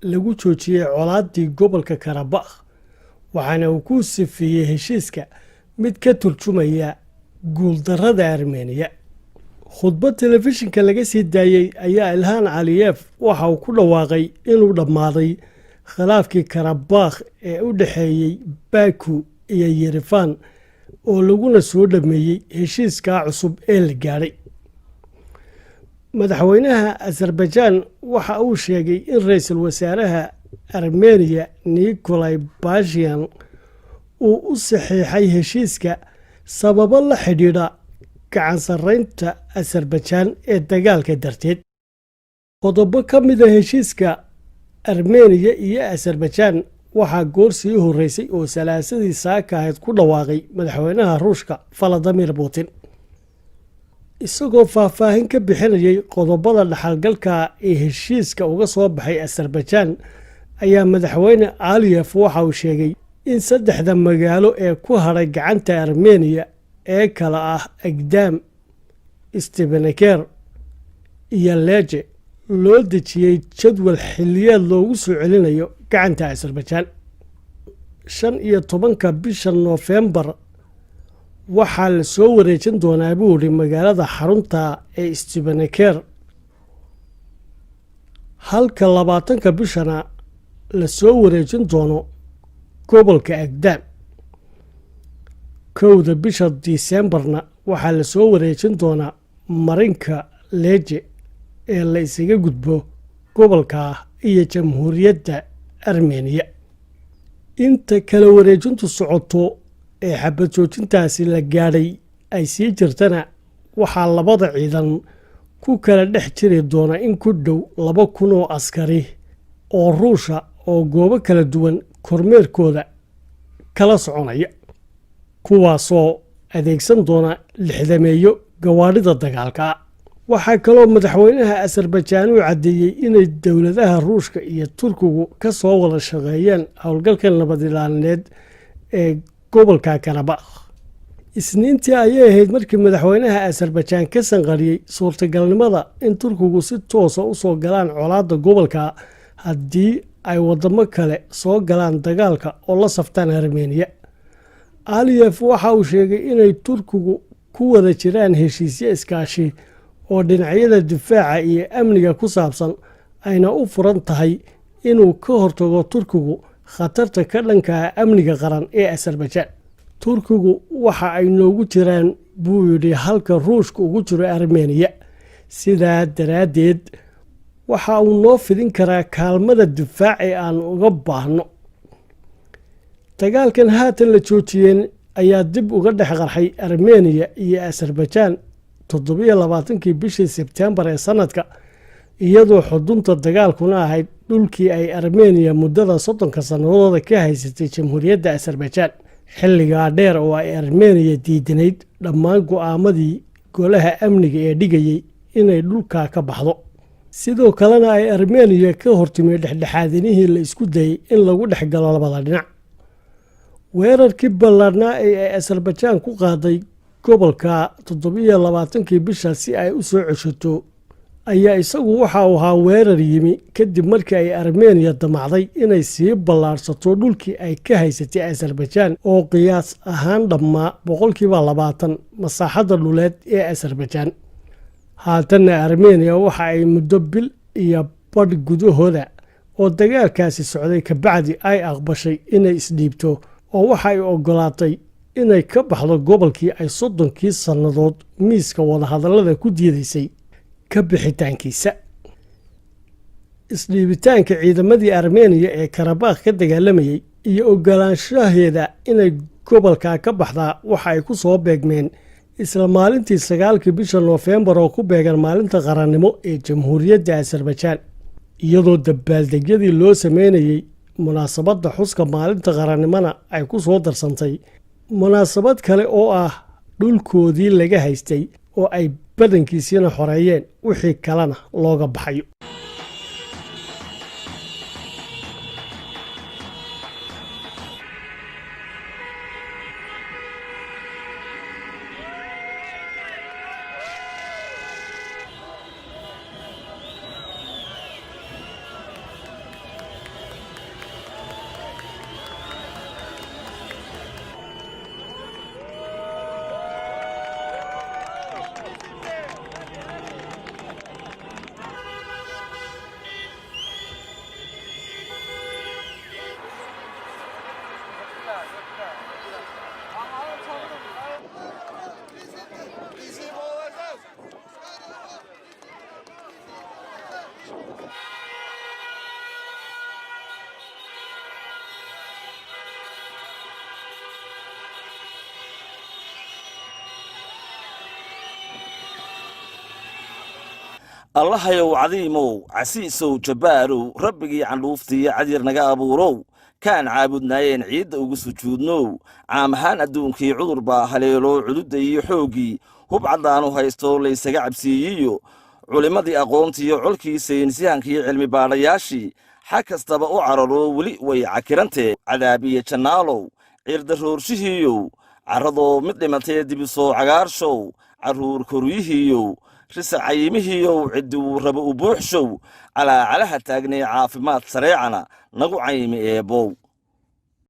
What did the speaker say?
lagu joojiyey colaaddii gobolka Karabakh, waxaana uu ku sifeeyey heshiiska mid ka turjumaya guuldarrada Armeniya. Khudbad telefishinka laga sii daayey ayaa Ilhaan Caliyef waxa uu ku dhawaaqay inuu dhammaaday khilaafkii Karabakh ee u dhexeeyey Baku iyo Yerifan, oo laguna soo dhameeyey heshiiskaa cusub ee la gaadhay. Madaxweynaha Azerbaijan waxa uu sheegay in ra-iisul wasaaraha Armeniya Nikolai Pashinyan uu u saxiixay heshiiska sababo la xidhiidha gacan sarreynta Azerbaijan ee dagaalka darteed. Qodobo ka mida heshiiska Armeniya iyo Azerbaijan waxaa goor sii horreysay oo Salaasadii saaka ahayd ku dhawaaqay madaxweynaha Ruushka Valadimir Putin. Isagoo faahfaahin ka bixinayay qodobada dhaxalgalka ee heshiiska uga soo baxay Azerbaijan ayaa madaxweyne Aliyef waxa uu sheegay in saddexda magaalo ee ku hadhay gacanta Armeniya ee kala ah Agdaam, Stepanakert iyo Leje loo dejiyey jadwal xilliyeed loogu soo celinayo gacanta Azerbaijan. 15-ka bisha Noofembar waxaa la soo wareejin doonaa, buu yidhi, magaalada xarunta ee Stepanakert, halka 20-ka bishana la soo wareejin doono gobolka Agdaam. 1-da bisha Disembarna waxaa la soo wareejin doonaa marinka Leje ee la isaga gudbo gobolka iyo Jamhuuriyadda Armeniya. Inta kala wareejintu socoto ee xabad joojintaasi la gaadhay ay sii jirtana, waxaa labada ciidan ku kala dhex jiri doona in ku dhow 2000 oo askari oo Ruusha oo goobo kala duwan kormeerkooda kala soconaya, kuwaasoo adeegsan doona lixdameeyo gawaadhida dagaalka. Waxaa kaloo madaxweynaha Azerbaijan uu caddeeyey inay dowladaha Ruushka iyo Turkigu ka soo wada shaqeeyeen howlgalka nabad ilaalineed ee gobolka Karabakh. Isniintii ayay ahayd markii madaxweynaha Azerbaijan ka sanqariyey suurtagalnimada in Turkigu si toosa usoo galaan colaadda gobolka haddii ay wadamo kale soo galaan dagaalka oo la saftaan Armeniya. Aliyef waxa uu sheegay inay Turkigu ku wada jiraan heshiisyo iskaashi oo dhinacyada difaaca iyo amniga ku saabsan, ayna u furan tahay inuu ka hortago Turkigu khatarta ka dhankaa amniga qaran ee Azerbaijan. "Turkigu waxa ay noogu jiraan," buu yidhi, "halka Ruushka ugu jiro Armeniya. Sidaa daraaddeed waxa uu noo fidin karaa kaalmada difaac ee aan uga baahno." Dagaalkan haatan la joojiyeen ayaa dib uga dhex qarxay Armeniya iyo Azerbaijan 27-kii bishii Sebtembar ee sanadka, iyadoo xudunta dagaalkuna ahayd dhulkii ay Armeniya muddada 30-ka sannadooda ka haysatay Jamhuuriyadda Azerbaijan, xilligaa dheer oo ay Armeniya diidanayd dhammaan go'aamadii Golaha Amniga ee dhigayay inay dhulkaa ka baxdo. Sidoo kalena ay Armeniya ka hortimay dhexdhexaadinihii la isku dayey in lagu dhex galo labada dhinac. Weerarkii ballaarnaa ee ay Azerbaijan ku qaaday gobolka 27-kii bisha si ay u soo ceshato ayaa isagu waxa uu ahaa weerar yimi kadib markii ay Armeniya damacday inay sii ballaarsato dhulkii ay ka haysatay Azerbaijan, oo qiyaas ahaan dhammaa 20% masaaxadda dhuleed ee Azerbaijan. Haatanna Armeniya waxa ay muddo bil iyo badh gudahooda oo dagaalkaasi socday kabacdi ay aqbashay inay isdhiibto, oo waxa ay ogolaatay inay ka baxdo gobolkii ay 30-kii sannadood miiska wadahadallada ku diidaysay ka bixitaankiisa. Isdhiibitaanka ciidamadii Armeniya ee Karabakh ka dagaalamayey iyo ogolaanshaheeda inay gobolka ka baxdaa waxa ay ku soo beegmeen isla maalintii 9-kii bisha Noofembar, oo ku beegan maalinta qarannimo ee Jamhuuriyadda Azerbaijan, iyadoo dabaaldegyadii loo sameynayey munaasabadda xuska maalinta qarannimona ay ku soo darsantay munaasabad kale oo ah dhulkoodii laga haystay oo ay badankiisiina xoreeyeen, wixii kalena looga baxayo. Allahayow cadiimow, casiisow, jabbaarow, rabbigii candhuuftiiyo cadyar naga abuurow, kaan caabudnaayeen ciidda ugu sujuudnow, caam ahaan adduunkii cudur baa haleelo, cududda iyo xooggii hub caddaanu haysto laysaga cabsiiyiyo, culimmadii aqoontiiyo colkii saynisyahankii cilmi baadhayaashii xag kastaba u cararo, weli way cakirantee, cadaabiye jannaalow, ciirdaroorshihiiyow, carradoo mid dhimatee dibisoo cagaarshow, carruur koryihiiyow, risa cayimihiiyow, ciddi wuu raba u buuxshow, calaacalaha taagnee caafimaad sareecana nagu caymi, eebbow.